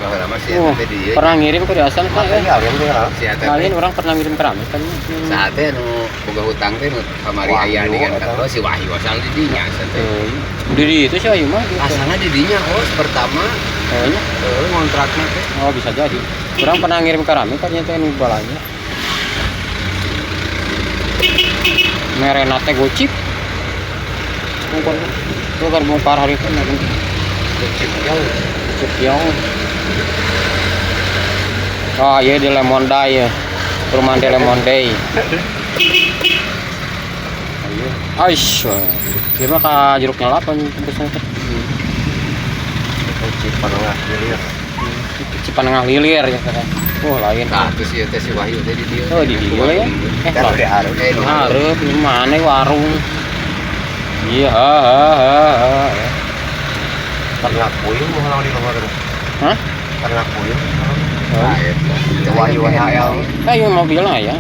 Baheula mah si Oh, eta teh di dieu. Pernah ngirim ke Asan kan ya. Material yang tinggal. Si eta teh. Lain orang pernah ngirim keramik kan. Saat teh nu boga hutang teh nu kamari Wahyu, aya di kan eta. Kata si Wahyu asal di dinya asa teh. Tuh. Di itu sih ayo mah gitu. Asalna di dinya os pertama. Kayaknya. Heeh, ngontrakna teh. Oh, bisa jadi. Orang pernah ngirim keramik kan nyata nu balanya. Merena teh gocip. Bongkar, bongkar bongkar hari itu nggak Gocip jauh. Gocip jauh. Oh iya, di Lemon Day ya. Perumahan di Lemon Day. Ayo. Aish. Ieu mah ka jeruk nyelapan tembusna teh. Gocip Panengah Hilir. Cipanengah Lilir ya kan. Oh, lain. Tah, terus ieu teh si Wahyu teh di dieu. Oh, di dieu ya. Eh, Kan udah harus. Eh, nu hareup di mana warung? Iya, ha ha ha ha. Ternak puyuh mau halang di luar tuh. Hah? Ternak puyuh. Nah, eta. Wahyu WHL. Eh, iya mobilnya ya.